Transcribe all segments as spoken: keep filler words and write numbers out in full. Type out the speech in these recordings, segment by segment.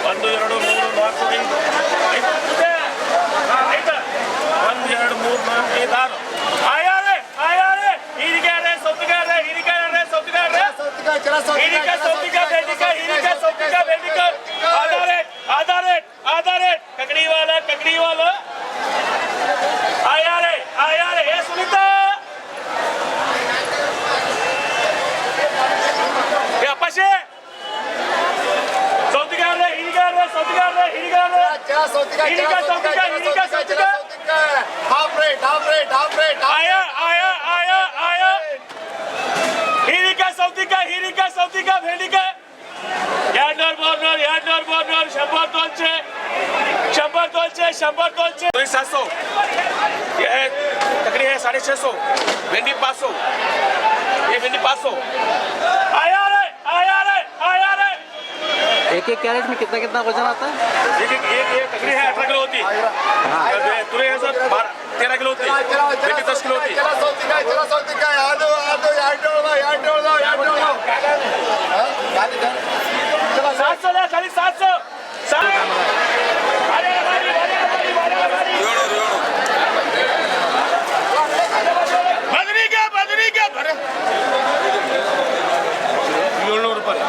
ಒಂದು, ಎರಡು, ಮೂರು, ನಾಲ್ಕು, ಐದು. ಐದು. ಒಂದು, ಎರಡು, ಮೂರು, ನಾಲ್ಕು, ಐದು, ಆರು. ಆಯಾರೆ, ಆಯಾರೆ. ಹೀರಿಕಾರೆ, ಸೌತಿಕಾರೆ, ಹೀರಿಕಾರೆ, ಸೌತಿಕಾರೆ. ಹೀರಿಕಾರೆ, ಸೌತಿಕಾರೆ, ಬೆಂಡಿಕಾರೆ, ಹೀರಿಕಾರೆ, ಸೌತಿಕಾರೆ, ಬೆಂಡಿಕಾರೆ. ಆಧಾರೆ, ಆಧಾರೆ. ಆಧಾರೆ, ಕಕಡಿ ವಾಲ, ಕಕಡಿ ವಾಲ. ಆಯಾರೆ, ಆಯಾರೆ, ಏ ಸುನೀತಾ. ಏ ಅಪ್ಪಶೆ. ಸೌತಿಗಾರ್ರೆ, ಹಿರಿಗಾರ್ರೆ, ಸೌತಿಗಾರ್ರೆ, ಹಿರಿಗಾರ್ರೆ. ಹಿರಿಕ ಸೌತಿಕ, ಹಿರಿಕ ಸೌತಿಕ. Half rate, half rate, half rate, half rate. ಆಯಾ, ಆಯಾ, ಆಯಾ, ಆಯಾ. ಹಿರಿಕ ಸೌತಿಕ, ಹಿರಿಕ ಸೌತಿಕ, ಭೇಂಡಿಕ. ಎರಡು ನೂರು, ಮೂರು ನೂರು, ಎರಡು ನೂರು, ಮೂರು ನೂರು, ಶಂಬರ್ ತೋಲ್ಚೆ, ಶಂಬರ್ ತೋಲ್ಚೆ, ಶಂಬರ್ ತೋಲ್ಚೆ. तो ये सात सौ, ये है, ककड़ी है साढ़े छः सौ, भिंडी पाँच सौ, ये भिंडी पाँच सौ. आया रे, आया रे, आया रे. एक एक कैरेट में कितना कितना वजन आता है? एक एक, एक, एक ककड़ी है, अठारह किलो होती है. हाँ. तुरई है सर, बारह, तेरह किलो होती है, भिंडी दस किलो होती है. चला सौ दिखा, चला सौ दिखा, यार दो, यार दो, यार दो, यार दो, यार दो. हाँ? सात सौ ला, खाली सात सौ. सात. बदरी का, बदरी का, भर. ಏಳ್ನೂರು ರೂಪಾಯಿ.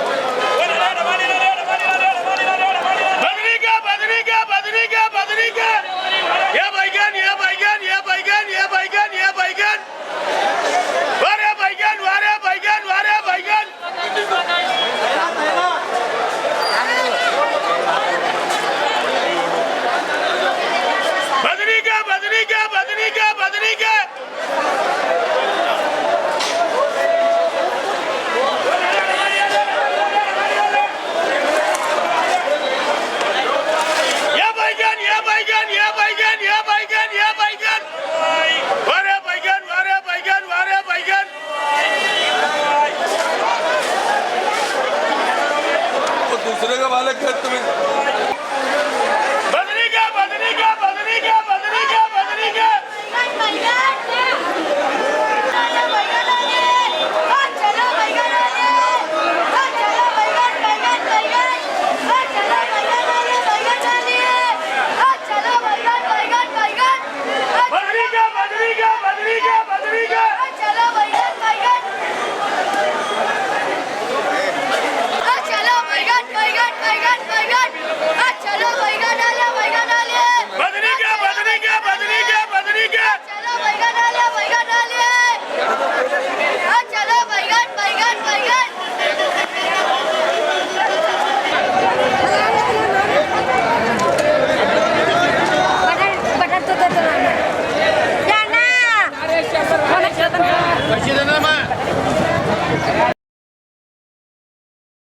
ಬದನೆಕಾಯಿ, ಬದನೆಕಾಯಿ, ಬದನೆಕಾಯಿ, ಬದನೆಕಾಯಿ. ये बैगन, ये बैगन, ये बैगन, ये बैगन, ये बैगन. वारे बैगन, वारे बैगन, वारे बैगन. बदनेकाई, बदनेकाई, बदनेकाई, बदनेकाई. ये बैगन, ये बैगन, ये बैगन, ये बैगन, ये बैगन. वारे बैगन, वारे बैगन, वारे बैगन. वो दूसरे का वाला खेत तुम्हें.